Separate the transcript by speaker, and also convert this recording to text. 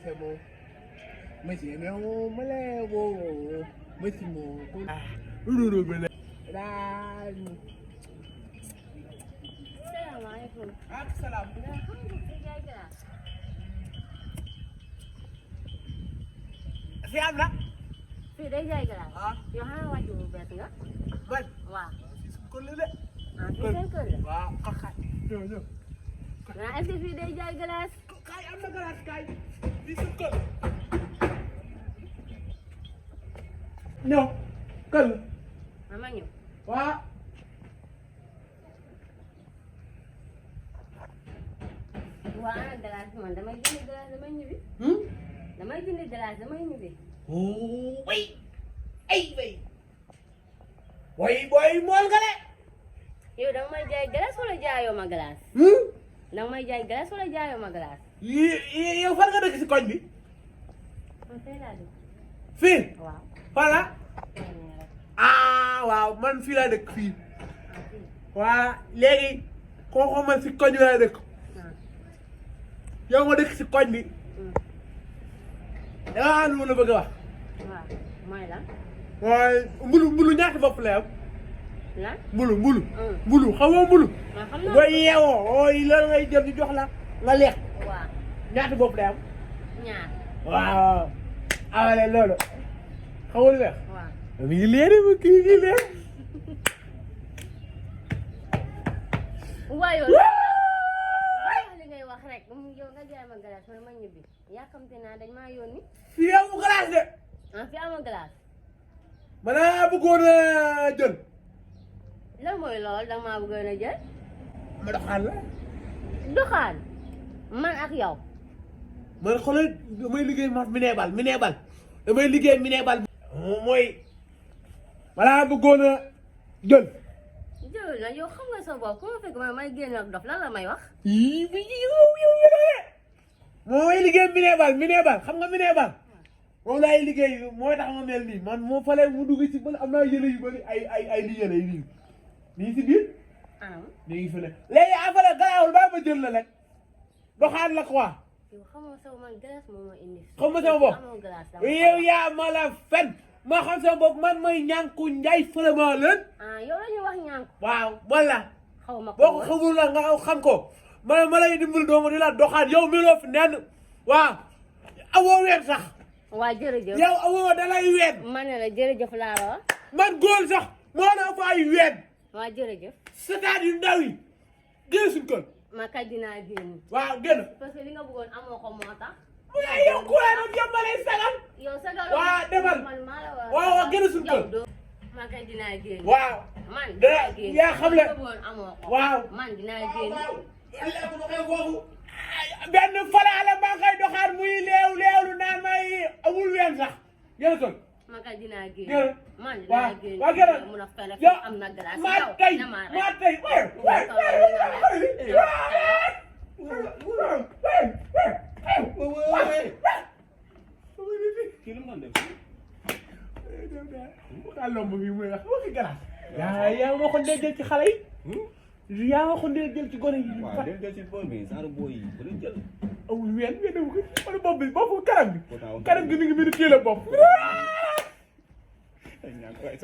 Speaker 1: febo. Mesi no malevo. Mesi mo. Uru bele. Dan.
Speaker 2: Assalamualaikum.
Speaker 1: Assalam. Siap nak?
Speaker 2: Fii day jaay glace.
Speaker 1: Ah.
Speaker 2: Yow xanaa wàccu bu bees nga.
Speaker 1: Ban.
Speaker 2: waaw.
Speaker 1: Kon la.
Speaker 2: ah fii seen kër la.
Speaker 1: Waaw xaxat. Ñëw.
Speaker 2: Est-ce que fii day jaay glace.
Speaker 1: Kaay am na glace kaay. Fii sa kër. Ñëw. Kër.
Speaker 2: ma ñëw.
Speaker 1: Waaw.
Speaker 2: waaw ana glace man damay jënd glace damay ñibbi. damay jënd glace damay ñibbi.
Speaker 1: Wait. Ay way. Boy mool nga de.
Speaker 2: yow danga may jaay glace wala jaayoo ma glace. danga may jaay glace wala jaayoo ma glace.
Speaker 1: Yow fan nga dëkk si koñ bi?
Speaker 2: man fee laa dëkk.
Speaker 1: Fii.
Speaker 2: waaw.
Speaker 1: Voilà. Waaw man fii laa dëkk fii. waa léegi kooku man si koñ bi laa dëkk. yow nga dëkk si koñ bi. daa am lu ma la bëgg a wax.
Speaker 2: waaw mooy lan.
Speaker 1: waaye mbulu ñaata bopp la am.
Speaker 2: lan.
Speaker 1: mbulu xam nga mbulu.
Speaker 2: man xam naa
Speaker 1: booy yeewoo ooy loolu ngay jël di jox la nga lekk.
Speaker 2: waaw.
Speaker 1: ñaata bopp la am.
Speaker 2: ñaar.
Speaker 1: waaw. awale loolu. xamul nga.
Speaker 2: waaw.
Speaker 1: mi ngi leer ma kii ngi leer.
Speaker 2: waaw yow. li ngay wax rek yow nga jaay ma glace man ma ñibbi yàkkamte naa dañ maa yónni.
Speaker 1: fii amu glace de.
Speaker 2: fi ama glace.
Speaker 1: mana bëggoon a jël.
Speaker 2: lan mooy lool danga maa bëggoon a jël.
Speaker 1: ma doxaan la.
Speaker 2: doxaan. man ak yow.
Speaker 1: man xoolal damay liggéey Mineebal damay liggéey Mineebal. mooy. mana bëggoon a jël.
Speaker 2: jël na yow xam nga sa bopp ku ma fekk may génn ak dof lan la may wax.
Speaker 1: yow mooy liggéey Mineebal xam nga Mineebal. moom laay liggéey mooy tax ma mel nii man moo fale mu dugg ci bële am naa yële yu bëri ay li yële yi nii. nii si biir. nii ngi fële léegi affaire garaawul ba ma jël la rek doxaan la quoi.
Speaker 2: yow xamoo sama man glace moo ma indi.
Speaker 1: xam nga sama bopp
Speaker 2: amoo glace
Speaker 1: yow yaa ma la fen ma xam sama bopp man mooy ñànku njaay fële maa leen.
Speaker 2: yow la ñuy wax ñànku.
Speaker 1: waaw walla.
Speaker 2: xaw ma ko
Speaker 1: boo ko xamul la nga xam ko ma lay dimbali doomu di la doxaan yow meloo fi nenn waaw amoo weer sax.
Speaker 2: waa jërëjëf
Speaker 1: yow amoo da lay ween.
Speaker 2: ma ne la jërëjëf laa la wax.
Speaker 1: man góor sax moo la fa ay ween.
Speaker 2: waa jërëjëf.
Speaker 1: setaat yu ndaw yi génn suñu kër.
Speaker 2: ma kay dinaa génn.
Speaker 1: waaw génn.
Speaker 2: parce que li nga bëggoon amoo ko moo tax.
Speaker 1: waaye yow ku leen am yombalay sagal.
Speaker 2: yow sagal.
Speaker 1: waaw demal
Speaker 2: man maa la war a.
Speaker 1: waaw génn suñu kër.
Speaker 2: ma kay dinaa génn.
Speaker 1: waaw.
Speaker 2: man
Speaker 1: dana
Speaker 2: dinaa génn.
Speaker 1: yaa xam le
Speaker 2: li nga bëggoon amoo ko.
Speaker 1: waaw.
Speaker 2: man dinaa génn.
Speaker 1: benn falaale maa koy doxaat muy leewlu naan may amul ween sax génn kër.
Speaker 2: ma kay dinaa génn.
Speaker 1: génn.
Speaker 2: man dinaa génn.
Speaker 1: waaw génn.
Speaker 2: mun a fele
Speaker 1: yow
Speaker 2: am na glace.
Speaker 1: maa tey
Speaker 3: kii lu mu doon def.
Speaker 1: lomb bi muy wax waxi glace. yaa ma ko dee jël ci xale yi. yaa ma ko dee jël ci gone yi.
Speaker 3: waaw del del ci bool bi saaru booy yi bu leen jël.
Speaker 1: amul ween amu ko wala bopp bi boppu kanam bi. kanam gi mi ngi mel ni kii la bopp.
Speaker 3: ñaan ko ay